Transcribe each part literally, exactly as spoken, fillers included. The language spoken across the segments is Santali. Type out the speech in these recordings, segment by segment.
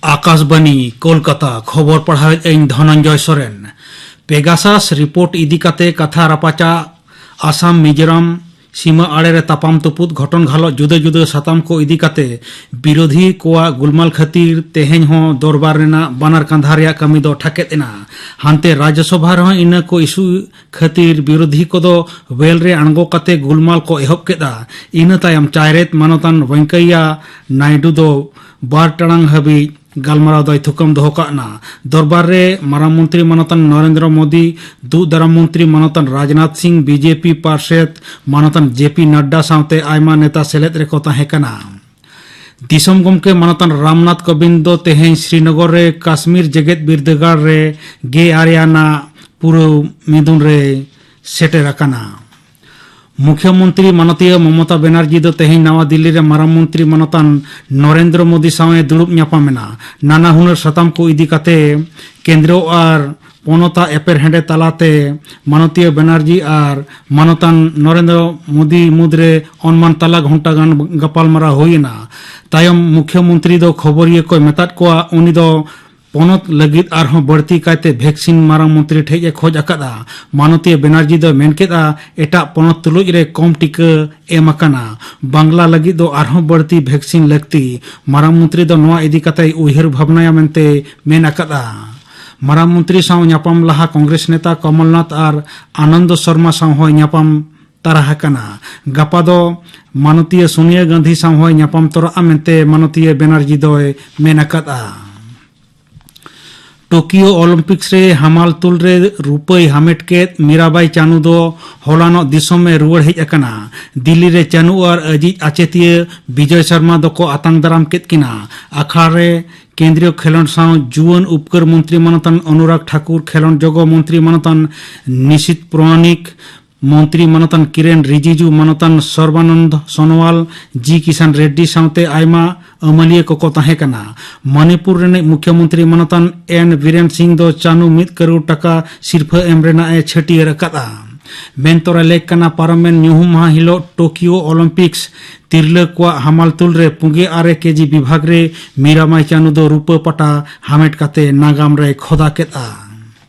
ᱟᱠᱟᱥᱵᱟᱱᱤ ᱠᱳᱞᱠᱟᱛᱟ, ᱠᱷᱚᱵᱚᱨ ᱯᱟᱲᱦᱟᱣᱮᱫ ᱟᱹᱧ ᱫᱷᱚᱱᱚᱱᱡᱚᱭ ᱥᱚᱨᱮᱱ᱾ ᱯᱮᱜᱟᱥᱟᱥ ᱨᱤᱯᱳᱨᱴ ᱤᱫᱤ ᱠᱟᱛᱮ ᱠᱟᱛᱷᱟ ᱨᱟᱯᱟᱪᱟᱜ᱾ ᱟᱥᱟᱢ ᱢᱤᱡᱳᱨᱟᱢ ᱥᱤᱢᱟᱹ ᱟᱲᱮ ᱨᱮ ᱛᱟᱯᱟᱢ ᱛᱩᱯᱩᱫ ᱜᱷᱚᱴᱚᱱ ᱜᱷᱟᱞᱚᱜ ᱡᱩᱫᱟᱹ ᱡᱩᱫᱟᱹ ᱥᱟᱛᱟᱢ ᱠᱚ ᱤᱫᱤ ᱠᱟᱛᱮ ᱵᱤᱨᱳᱫᱷᱤ ᱠᱚᱣᱟᱜ ᱜᱩᱞᱢᱟᱞ ᱠᱷᱟᱹᱛᱤᱨ ᱛᱮᱦᱮᱧ ᱦᱚᱸ ᱫᱚᱨᱵᱟᱨ ᱨᱮᱱᱟᱜ ᱵᱟᱱᱟᱨ ᱠᱟᱸᱫᱷᱟ ᱨᱮᱭᱟᱜ ᱠᱟᱹᱢᱤ ᱫᱚ ᱴᱷᱟᱠᱮᱫ ᱮᱱᱟ᱾ ᱦᱟᱱᱛᱮ ᱨᱟᱡᱽᱭᱚᱥᱚᱵᱷᱟ ᱨᱮᱦᱚᱸ ᱤᱱᱟᱹ ᱠᱚ ᱤᱥᱩ ᱠᱷᱟᱹᱛᱤᱨ ᱵᱤᱨᱳᱫᱷᱤ ᱠᱚᱫᱚ ᱣᱮᱞ ᱨᱮ ᱟᱬᱜᱚ ᱠᱟᱛᱮ ᱜᱩᱞᱢᱟᱞ ᱠᱚ ᱮᱦᱚᱵ ᱠᱮᱫᱟ᱾ ᱤᱱᱟᱹ ᱛᱟᱭᱚᱢ ᱪᱟᱭᱨᱮᱛ ᱢᱟᱱᱚᱛᱟᱱ ᱣᱮᱝᱠᱟᱭᱭᱟ ᱱᱟᱭᱰᱩ ᱫᱚ ᱵᱟᱨ ᱴᱟᱲᱟᱝ ᱦᱟᱹᱵᱤᱡ ᱜᱟᱞᱢᱟᱨᱟᱣ ᱫᱚᱭ ᱛᱷᱩᱠᱟᱹᱢ ᱫᱚᱦᱚ ᱠᱟᱜ ᱱᱟ᱾ ᱫᱚᱨᱵᱟᱨ ᱨᱮ ᱢᱟᱨᱟᱝ ᱢᱚᱱᱛᱨᱤ ᱢᱟᱱᱚᱛᱟᱱ ᱱᱚᱨᱮᱱᱫᱨᱚ ᱢᱳᱫᱤ, ᱫᱩᱜ ᱫᱟᱨᱟᱢ ᱢᱚᱱᱛᱨᱤ ᱢᱟᱱᱚᱛᱟᱱ ᱨᱟᱡᱽᱱᱟᱛᱷ ᱥᱤᱝ, ᱵᱤᱡᱮᱯᱤ ᱯᱟᱨᱥᱮᱛ ᱢᱟᱱᱚᱛᱟᱱ ᱡᱮᱯᱤ ᱱᱟᱰᱰᱟ ᱥᱟᱶᱛᱮ ᱟᱭᱢᱟ ᱱᱮᱛᱟ ᱥᱮᱞᱮᱫ ᱨᱮᱠᱚ ᱛᱟᱦᱮᱸ ᱠᱟᱱᱟ᱾ ᱫᱤᱥᱚᱢ ᱜᱚᱢᱠᱮ ᱢᱟᱱᱚᱛᱟᱱ ᱨᱟᱢᱱᱟᱛᱷ ᱠᱳᱵᱤᱱᱫ ᱫᱚ ᱛᱮᱦᱮᱧ ᱥᱨᱤᱱᱚᱜᱚᱨ ᱨᱮ ᱠᱟᱥᱢᱤᱨ ᱡᱮᱜᱮᱛ ᱵᱤᱨᱫᱟᱹᱜᱟᱲ ᱨᱮ ᱜᱮᱞ ᱟᱨᱮ ᱟᱱᱟᱜ ᱯᱩᱨᱟᱹᱣ ᱢᱤᱫᱩᱱ ᱨᱮᱭ ᱥᱮᱴᱮᱨ ᱟᱠᱟᱱᱟ᱾ ᱢᱩᱠᱷᱭᱚᱢᱚᱱᱛᱨᱤ ᱢᱟᱱᱚᱛᱤᱭᱟᱹ ᱢᱚᱢᱚᱛᱟ ᱵᱮᱱᱟᱨᱡᱤ ᱫᱚ ᱛᱮᱦᱮᱧ ᱱᱟᱣᱟ ᱫᱤᱞᱞᱤ ᱨᱮ ᱢᱟᱨᱟᱝ ᱢᱚᱱᱛᱨᱤ ᱢᱟᱱᱚᱛᱟᱱ ᱱᱚᱨᱮᱱᱫᱨᱚ ᱢᱳᱫᱤ ᱥᱟᱶ ᱮ ᱫᱩᱲᱩᱵ ᱧᱟᱯᱟᱢ ᱮᱱᱟ᱾ ᱱᱟᱱᱟ ᱦᱩᱱᱟᱹᱨ ᱥᱟᱛᱟᱢ ᱠᱚ ᱤᱫᱤ ᱠᱟᱛᱮ ᱠᱮᱱᱫᱨᱚ ᱟᱨ ᱯᱚᱱᱚᱛᱟᱜ ᱮᱯᱮᱨᱦᱮᱸᱰᱮ ᱛᱟᱞᱟᱛᱮ ᱢᱟᱱᱚᱛᱤᱭᱟᱹ ᱵᱮᱱᱟᱨᱡᱤ ᱟᱨ ᱢᱟᱱᱚᱛᱟᱱ ᱱᱚᱨᱮᱱᱫᱨᱚ ᱢᱳᱫᱤ ᱢᱩᱫᱽᱨᱮ ᱚᱱᱢᱟᱱ ᱛᱟᱞᱟ ᱜᱷᱚᱱᱴᱟ ᱜᱟᱱ ᱜᱟᱯᱟᱞᱢᱟᱨᱟᱣ ᱦᱩᱭ ᱮᱱᱟ᱾ ᱛᱟᱭᱚᱢ ᱢᱩᱠᱷᱭᱚᱢᱚᱱᱛᱨᱤ ᱫᱚ ᱠᱷᱚᱵᱚᱨᱤᱭᱟᱹ ᱠᱚᱭ ᱢᱮᱛᱟᱫ ᱠᱚᱣᱟ, ᱩᱱᱤ ᱫᱚ ᱯᱚᱱᱚᱛ ᱞᱟᱹᱜᱤᱫ ᱟᱨᱦᱚᱸ ᱵᱟᱹᱲᱛᱤ ᱠᱟᱭᱛᱮ ᱵᱷᱮᱠᱥᱤᱱ ᱢᱟᱨᱟᱝ ᱢᱚᱱᱛᱨᱤ ᱴᱷᱮᱡ ᱮ ᱠᱷᱚᱡ ᱟᱠᱟᱫᱼᱟ᱾ ᱢᱟᱱᱚᱛᱤᱭᱟᱹ ᱵᱮᱱᱟᱨᱡᱤ ᱫᱚᱭ ᱢᱮᱱ ᱠᱮᱫᱼᱟ, ᱮᱴᱟᱜ ᱯᱚᱱᱚᱛ ᱛᱩᱞᱩᱡ ᱨᱮ ᱠᱚᱢ ᱴᱤᱠᱟᱹ ᱮᱢ ᱟᱠᱟᱱᱟ᱾ ᱵᱟᱝᱞᱟ ᱞᱟᱹᱜᱤᱫ ᱫᱚ ᱟᱨᱦᱚᱸ ᱵᱟᱹᱲᱛᱤ ᱵᱷᱮᱠᱥᱤᱱ ᱞᱟᱹᱠᱛᱤ᱾ ᱢᱟᱨᱟᱝ ᱢᱚᱱᱛᱨᱤ ᱫᱚ ᱱᱚᱣᱟ ᱤᱫᱤ ᱠᱟᱛᱮᱭ ᱩᱭᱦᱟᱹᱨ ᱵᱷᱟᱵᱽᱱᱟᱭᱟ ᱢᱮᱱᱛᱮ ᱢᱮᱱ ᱟᱠᱟᱫᱼᱟ᱾ ᱢᱟᱨᱟᱝ ᱢᱚᱱᱛᱨᱤ ᱥᱟᱶ ᱧᱟᱯᱟᱢ ᱞᱟᱦᱟ ᱠᱚᱝᱜᱨᱮᱥ ᱱᱮᱛᱟ ᱠᱚᱢᱚᱞᱱᱟᱛᱷ ᱟᱨ ᱟᱱᱚᱱᱫᱚ ᱥᱚᱨᱢᱟ ᱥᱟᱶ ᱦᱚᱸᱭ ᱧᱟᱯᱟᱢ ᱛᱟᱨᱟ ᱟᱠᱟᱱᱟ᱾ ᱜᱟᱯᱟ ᱫᱚ ᱢᱟᱱᱚᱛᱤᱭᱟᱹ ᱥᱳᱱᱤᱭᱟ ᱜᱟᱱᱫᱷᱤ ᱥᱟᱶ ᱦᱚᱸᱭ ᱧᱟᱯᱟᱢ ᱛᱚᱨᱟᱜᱼᱟ ᱢᱮᱱᱛᱮ ᱢᱟᱱᱚᱛᱤᱭᱟᱹ ᱵᱮᱱᱟᱨᱡᱤ ᱫᱚᱭ ᱢᱮᱱ ᱟᱠᱟᱫᱼᱟ᱾ ᱴᱳᱠᱤᱭᱳ ᱚᱞᱤᱢᱯᱤᱠᱥ ᱨᱮ ᱦᱟᱢᱟᱞ ᱛᱩᱞ ᱨᱮ ᱨᱩᱯᱟᱹᱭ ᱦᱟᱢᱮᱴ ᱠᱮᱫ ᱢᱤᱨᱟᱵᱟᱭ ᱪᱟᱱᱩ ᱫᱚ ᱦᱚᱞᱟᱱᱚᱜ ᱫᱤᱥᱚᱢ ᱮ ᱨᱩᱣᱟᱹᱲ ᱦᱮᱡ ᱟᱠᱟᱱᱟ᱾ ᱫᱤᱞᱞᱤ ᱨᱮ ᱪᱟᱱᱩ ᱟᱨ ᱟᱡᱤᱡ ᱟᱪᱮᱛᱤᱭᱟᱹ ᱵᱤᱡᱚᱭ ᱥᱚᱨᱢᱟ ᱫᱚᱠᱚ ᱟᱛᱟᱝ ᱫᱟᱨᱟᱢ ᱠᱮᱫ ᱠᱤᱱᱟ᱾ ᱟᱠᱷᱲᱟ ᱨᱮ ᱠᱮᱱᱫᱨᱤᱭᱚ ᱠᱷᱮᱞᱚᱸᱰ ᱥᱟᱶ ᱡᱩᱣᱟᱹᱱ ᱩᱯᱠᱟᱹᱨ ᱢᱚᱱᱛᱨᱤ ᱢᱟᱱᱚᱛᱟᱱ ᱚᱱᱩᱨᱟᱜᱽ ᱴᱷᱟᱠᱩᱨ, ᱠᱷᱮᱞᱚᱸᱰ ᱡᱚᱜᱚ ᱢᱚᱱᱛᱨᱤ ᱢᱟᱱᱚᱛᱟᱱ ᱱᱤᱥᱤᱛ ᱯᱨᱚᱢᱟᱱᱤᱠ, ᱢᱚᱱᱛᱨᱤ ᱢᱟᱱᱚᱛᱟᱱ ᱠᱤᱨᱮᱱ ᱨᱤᱡᱤᱡᱩ, ᱢᱟᱱᱚᱛᱟᱱ ᱥᱚᱨᱵᱟᱱᱚᱱᱫ ᱥᱳᱱᱳᱣᱟᱞ, ᱡᱤ ᱠᱤᱥᱟᱱ ᱨᱮᱰᱰᱤ ᱥᱟᱶᱛᱮ ᱟᱭᱢᱟ ᱟᱹᱢᱟᱹᱞᱤᱭᱟᱹ ᱠᱚᱠᱚ ᱛᱟᱦᱮᱸ ᱠᱟᱱᱟ᱾ ᱢᱚᱱᱤᱯᱩᱨ ᱨᱤᱱᱤᱡ ᱢᱩᱠᱷᱭᱚᱢᱚᱱᱛᱨᱤ ᱢᱟᱱᱚᱛᱟᱱ ᱮᱱ ᱵᱤᱨᱮᱱ ᱥᱤᱝ ᱫᱚ ᱪᱟᱱᱩ ᱢᱤᱫ ᱠᱟᱨᱳᱲ ᱴᱟᱠᱟ ᱥᱤᱨᱯᱷᱟᱹ ᱮᱢ ᱨᱮᱱᱟᱜ ᱮ ᱪᱷᱟᱹᱴᱭᱟᱹᱨ ᱟᱠᱟᱫᱼᱟ᱾ ᱢᱮᱱ ᱛᱚᱨᱟ ᱞᱮᱠ ᱠᱟᱱᱟ, ᱯᱟᱨᱚᱢᱮᱱ ᱧᱩᱦᱩᱢ ᱢᱟᱦᱟ ᱦᱤᱞᱳᱜ ᱴᱳᱠᱤᱭᱳ ᱚᱞᱤᱢᱯᱤᱠᱥ ᱛᱤᱨᱞᱟᱹ ᱠᱚᱣᱟᱜ ᱦᱟᱢᱟᱞ ᱛᱩᱞ ᱨᱮ ᱯᱩᱸᱜᱮ ᱟᱨᱮ ᱠᱮᱡᱤ ᱵᱤᱵᱷᱟᱜᱽ ᱨᱮ ᱢᱤᱨᱟᱢᱟᱭ ᱪᱟᱱᱩ ᱫᱚ ᱨᱩᱯᱟᱹ ᱯᱟᱴᱟ ᱦᱟᱢᱮᱴ ᱠᱟᱛᱮ ᱱᱟᱜᱟᱢ ᱨᱮᱭ ᱠᱷᱚᱫᱟ ᱠᱮᱫᱼᱟ᱾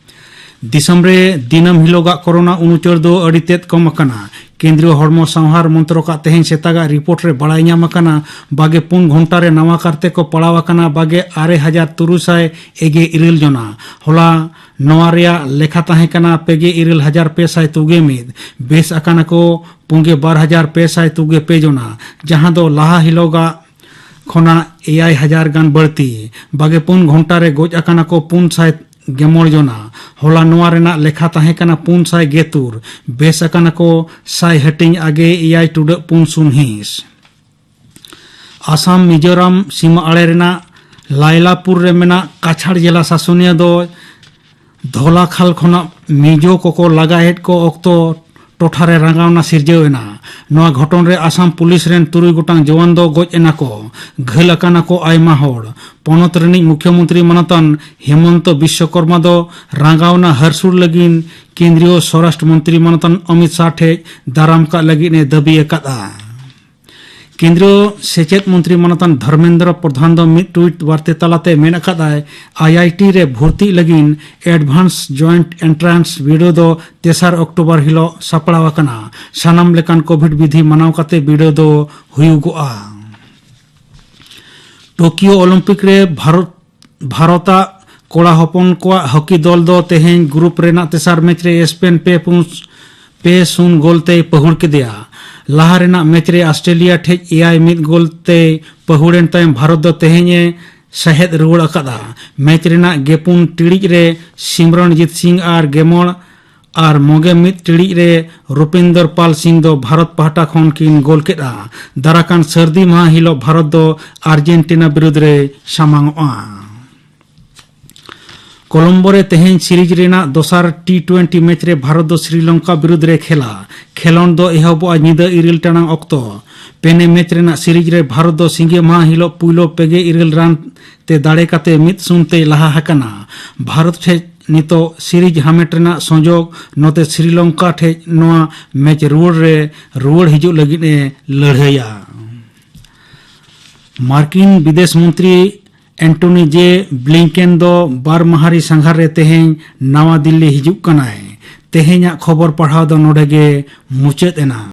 ᱫᱤᱥᱚᱢ ᱨᱮ ᱫᱤᱱᱟᱹᱢ ᱦᱤᱞᱳᱜᱟᱜ ᱠᱳᱨᱳᱱᱟ ᱩᱱᱩᱪᱟᱹᱨ ᱫᱚ ᱟᱹᱰᱤ ᱛᱮᱫ ᱠᱚᱢ ᱟᱠᱟᱱᱟ᱾ ᱠᱮᱱᱫᱨᱤᱭᱚ ᱦᱚᱲᱢᱚ ᱥᱟᱶᱦᱟᱨ ᱢᱚᱱᱛᱨᱚᱠᱟᱜ ᱛᱮᱦᱮᱧ ᱥᱮᱛᱟᱜᱟᱜ ᱨᱤᱯᱳᱨᱴ ᱨᱮ ᱵᱟᱲᱟᱭ ᱧᱟᱢ ᱟᱠᱟᱱᱟ, ᱵᱟᱜᱮ ᱯᱩᱱ ᱜᱷᱚᱱᱴᱟ ᱨᱮ ᱱᱟᱣᱟ ᱠᱟᱨᱛᱮ ᱠᱚ ᱯᱟᱲᱟᱣ ᱟᱠᱟᱱᱟ ᱵᱟᱜᱮ ᱟᱨᱮ ᱦᱟᱡᱟᱨ ᱛᱩᱨᱩᱭ ᱥᱟᱭ ᱮᱜᱮ ᱤᱨᱟᱹᱞ ᱡᱚᱱᱟ᱾ ᱦᱚᱞᱟ ᱱᱚᱣᱟ ᱨᱮᱭᱟᱜ ᱞᱮᱠᱷᱟ ᱛᱟᱦᱮᱸ ᱠᱟᱱᱟ ᱯᱮᱜᱮ ᱤᱨᱟᱹᱞ ᱦᱟᱡᱟᱨ ᱯᱮ ᱥᱟᱭ ᱛᱩᱜᱮ ᱢᱤᱫ᱾ ᱵᱮᱥ ᱟᱠᱟᱱᱟ ᱠᱚ ᱯᱩᱸᱜᱮ ᱵᱟᱨ ᱦᱟᱡᱟᱨ ᱯᱮ ᱥᱟᱭ ᱛᱩᱜᱮ ᱯᱮ ᱡᱚᱱᱟ, ᱡᱟᱦᱟᱸ ᱫᱚ ᱞᱟᱦᱟ ᱦᱤᱞᱳᱜᱟᱜ ᱠᱷᱚᱱᱟᱜ ᱮᱭᱟᱭ ᱦᱟᱡᱟᱨ ᱜᱟᱱ ᱵᱟᱹᱲᱛᱤ᱾ ᱵᱟᱜᱮ ᱯᱩᱱ ᱜᱷᱚᱱᱴᱟ ᱨᱮ ᱜᱚᱡ ᱟᱠᱟᱱᱟ ᱠᱚ ᱯᱩᱱ ᱥᱟᱭ ᱜᱮᱢᱚᱬ ᱡᱚᱱᱟ᱾ ᱦᱚᱞᱟ ᱱᱚᱣᱟ ᱨᱮᱱᱟᱜ ᱞᱮᱠᱷᱟ ᱛᱟᱦᱮᱸ ᱠᱟᱱᱟ ᱯᱩᱱ ᱥᱟᱭ ᱜᱮᱛᱩᱨ᱾ ᱵᱮᱥ ᱟᱠᱟᱱᱟ ᱠᱚ ᱥᱟᱭ ᱦᱟᱹᱴᱤᱧ ᱟᱜᱮ ᱮᱭᱟᱭ ᱴᱩᱰᱟᱹᱜ ᱯᱩᱱ ᱥᱩᱱ ᱦᱤᱸᱥ᱾ ᱟᱥᱟᱢ ᱢᱤᱡᱳᱨᱟᱢ ᱥᱤᱢᱟᱹ ᱟᱲᱮ ᱨᱮᱱᱟᱜ ᱞᱟᱭᱞᱟᱯᱩᱨ ᱨᱮ ᱢᱮᱱᱟᱜ ᱠᱟᱪᱷᱟᱲ ᱡᱮᱞᱟ ᱥᱟᱥᱚᱱᱤᱭᱟᱹ ᱫᱚ ᱫᱷᱚᱞᱟᱠᱷᱟᱞ ᱠᱷᱚᱱᱟᱜ ᱢᱤᱡᱳ ᱠᱚᱠᱚ ᱞᱟᱜᱟᱭᱮᱫ ᱠᱚ ᱚᱠᱛᱚ ᱴᱚᱴᱷᱟ ᱨᱮ ᱨᱟᱸᱜᱟᱣᱱᱟ ᱥᱤᱨᱡᱟᱹᱣ ᱮᱱᱟ᱾ ᱱᱚᱣᱟ ᱜᱷᱚᱴᱚᱱ ᱨᱮ ᱟᱥᱟᱢ ᱯᱩᱞᱤᱥ ᱨᱮᱱ ᱛᱩᱨᱩᱭ ᱜᱚᱴᱟᱝ ᱡᱚᱣᱟᱱ ᱫᱚ ᱜᱚᱡ ᱮᱱᱟ ᱠᱚ᱾ ᱜᱷᱟᱹᱞ ᱟᱠᱟᱱᱟ ᱠᱚ ᱟᱭᱢᱟ ᱦᱚᱲ᱾ ᱯᱚᱱᱚᱛ ᱨᱤᱱᱤᱡ ᱢᱩᱠᱷᱭᱚᱢᱚᱱᱛᱨᱤ ᱢᱟᱱᱚᱛᱟᱱ ᱦᱮᱢᱚᱱᱛᱚ ᱵᱤᱥᱥᱚᱠᱚᱨᱢᱟ ᱫᱚ ᱨᱟᱸᱜᱟᱣᱱᱟ ᱦᱟᱹᱨᱥᱩᱲ ᱞᱟᱹᱜᱤᱫ ᱠᱮᱱᱫᱨᱤᱭᱚ ᱥᱚᱨᱟᱥᱴᱨᱚ ᱢᱚᱱᱛᱨᱤ ᱢᱟᱱᱚᱛᱟᱱ ᱚᱢᱤᱛ ᱥᱟᱦ ᱴᱷᱮᱱ ᱫᱟᱨᱟᱢ ᱠᱟᱜ ᱞᱟᱹᱜᱤᱫ ᱮ ᱫᱟᱹᱵᱤ ᱟᱠᱟᱫᱼᱟ᱾ ᱠᱮᱱᱫᱨᱤᱭᱚ ᱥᱮᱪᱮᱫ ᱢᱚᱱᱛᱨᱤ ᱢᱟᱱᱚᱛᱟᱱ ᱫᱷᱚᱨᱢᱮᱱᱫᱨᱚ ᱯᱨᱚᱫᱷᱟᱱ ᱫᱚ ᱢᱤᱫ ᱴᱩᱭᱤᱴ ᱵᱟᱨᱛᱮ ᱛᱟᱞᱟᱛᱮ ᱢᱮᱱ ᱟᱠᱟᱫᱟᱭ, ᱟᱭᱟᱭᱴᱤ ᱨᱮ ᱵᱷᱚᱨᱛᱤᱜ ᱞᱟᱹᱜᱤᱫ ᱮᱰᱵᱷᱟᱱᱥ ᱡᱚᱭᱮᱱᱴ ᱮᱱᱴᱨᱟᱱᱥ ᱵᱤᱰᱟᱹᱣ ᱫᱚ ᱛᱮᱥᱟᱨ ᱚᱠᱴᱳᱵᱚᱨ ᱦᱤᱞᱳᱜ ᱥᱟᱯᱲᱟᱣ ᱟᱠᱟᱱᱟ᱾ ᱥᱟᱱᱟᱢ ᱞᱮᱠᱟᱱ ᱠᱳᱵᱷᱤᱰ ᱵᱤᱫᱷᱤ ᱢᱟᱱᱟᱣ ᱠᱟᱛᱮ ᱵᱤᱰᱟᱹᱣ ᱫᱚ ᱦᱩᱭᱩᱜᱚᱜᱼᱟ᱾ ᱴᱳᱠᱤᱭᱳ ᱚᱞᱤᱢᱯᱤᱠ ᱨᱮ ᱵᱷᱟᱨᱚᱛ, ᱵᱷᱟᱨᱚᱛᱟᱜ ᱠᱚᱲᱟ ᱦᱚᱯᱚᱱ ᱠᱚᱣᱟᱜ ᱦᱚᱠᱤ ᱫᱚᱞ ᱫᱚ ᱛᱮᱦᱮᱧ ᱜᱨᱩᱯ ᱨᱮᱱᱟᱜ ᱛᱮᱥᱟᱨ ᱢᱮᱪ ᱨᱮ ᱥᱯᱮᱱ ᱯᱮ ᱯᱩᱱ, ᱯᱮ ᱥᱩᱱ ᱜᱳᱞ ᱛᱮᱭ ᱯᱟᱹᱦᱩᱲ ᱠᱮᱫᱮᱭᱟ᱾ ᱞᱟᱦᱟ ᱨᱮᱱᱟᱜ ᱢᱮᱪ ᱨᱮ ᱚᱥᱴᱨᱮᱞᱤᱭᱟ ᱴᱷᱮᱡ ᱮᱭᱟᱭ ᱢᱤᱫ ᱜᱳᱞ ᱛᱮᱭ ᱯᱟᱹᱦᱩᱲ ᱮᱱ ᱛᱟᱭᱚᱢ ᱵᱷᱟᱨᱚᱛ ᱫᱚ ᱛᱮᱦᱮᱧ ᱮ ᱥᱟᱦᱮᱫ ᱨᱩᱣᱟᱹᱲ ᱟᱠᱟᱫᱼᱟ᱾ ᱢᱮᱪ ᱨᱮᱱᱟᱜ ᱜᱮᱯᱩᱱ ᱴᱤᱲᱤᱡ ᱨᱮ ᱥᱤᱢᱨᱚᱱᱡᱤᱛ ᱥᱤᱝ ᱟᱨ ᱜᱮᱢᱚᱲ ᱟᱨ ᱢᱚᱜᱮ ᱢᱤᱫ ᱴᱤᱲᱤᱡ ᱨᱮ ᱨᱩᱯᱤᱱᱫᱚᱨ ᱯᱟᱞ ᱥᱤᱝ ᱫᱚ ᱵᱷᱟᱨᱚᱛ ᱯᱟᱦᱴᱟ ᱠᱷᱚᱱ ᱠᱤᱱ ᱜᱳᱞ ᱠᱮᱫᱼᱟ᱾ ᱫᱟᱨᱟᱠᱟᱱ ᱥᱟᱹᱨᱫᱤ ᱢᱟᱦᱟ ᱦᱤᱞᱳᱜ ᱵᱷᱟᱨᱚᱛ ᱫᱚ ᱟᱨᱡᱮᱱᱴᱤᱱᱟ ᱵᱤᱨᱩᱫᱽ ᱨᱮ ᱥᱟᱢᱟᱝᱚᱜᱼᱟ᱾ ᱠᱚᱞᱚᱢᱵᱳ ᱨᱮ ᱛᱮᱦᱮᱧ ᱥᱤᱨᱤᱡᱽ ᱨᱮᱱᱟᱜ ᱫᱚᱥᱟᱨ ᱴᱤ ᱴᱩᱭᱮᱱᱴᱤ ᱢᱮᱪ ᱨᱮ ᱵᱷᱟᱨᱚᱛ ᱫᱚ ᱥᱨᱤᱞᱚᱝᱠᱟ ᱵᱤᱨᱩᱫᱽ ᱨᱮ ᱠᱷᱮᱞᱟ᱾ ᱠᱷᱮᱞᱚᱸᱰ ᱫᱚ ᱮᱦᱚᱵᱚᱜᱼᱟ ᱧᱤᱫᱟᱹ ᱤᱨᱟᱹᱞ ᱴᱟᱲᱟᱝ ᱚᱠᱛᱚ᱾ ᱯᱮᱱᱮ ᱢᱮᱪ ᱨᱮᱱᱟᱜ ᱥᱤᱨᱤᱡᱽ ᱨᱮ ᱵᱷᱟᱨᱚᱛ ᱫᱚ ᱥᱤᱸᱜᱮ ᱢᱟᱦᱟ ᱦᱤᱞᱳᱜ ᱯᱩᱭᱞᱳ ᱯᱮᱜᱮ ᱤᱨᱟᱹᱞ ᱨᱟᱱ ᱛᱮ ᱫᱟᱲᱮ ᱠᱟᱛᱮ ᱢᱤᱫ ᱥᱩᱱ ᱛᱮᱭ ᱞᱟᱦᱟ ᱟᱠᱟᱱᱟ᱾ ᱵᱷᱟᱨᱚᱛ ᱴᱷᱮᱡ ᱱᱤᱛᱚᱜ ᱥᱤᱨᱤᱡᱽ ᱦᱟᱢᱮᱴ ᱨᱮᱱᱟᱜ ᱥᱚᱡᱚᱜ ᱱᱚᱛᱮ ᱥᱨᱤᱞᱚᱝᱠᱟ ᱴᱷᱮᱡ ᱱᱚᱣᱟ ᱢᱮᱪ ᱨᱩᱣᱟᱹᱲ ᱨᱮ ᱨᱩᱣᱟᱹᱲ ᱦᱤᱡᱩᱜ ᱞᱟᱹᱜᱤᱫ ᱮ ᱞᱟᱹᱲᱦᱟᱹᱭᱟ᱾ ᱢᱟᱨᱠᱤᱱ ᱵᱤᱫᱮᱥ ᱢᱚᱱᱛᱨᱤ ᱮᱱᱴᱚᱱᱤ ᱡᱮ ᱵᱞᱤᱝᱠᱮᱱ ᱫᱚ ᱵᱟᱨ ᱢᱟᱦᱟᱨᱤ ᱥᱟᱸᱜᱷᱟᱨ ᱨᱮ ᱛᱮᱦᱮᱧ ᱱᱟᱣᱟ ᱫᱤᱞᱞᱤ ᱦᱤᱡᱩᱜ ᱠᱟᱱᱟᱭ᱾ ᱛᱮᱦᱮᱧᱟᱜ ᱠᱷᱚᱵᱚᱨ ᱯᱟᱲᱦᱟᱣ ᱫᱚ ᱱᱚᱰᱮ ᱜᱮ ᱢᱩᱪᱟᱹᱫ ᱮᱱᱟ᱾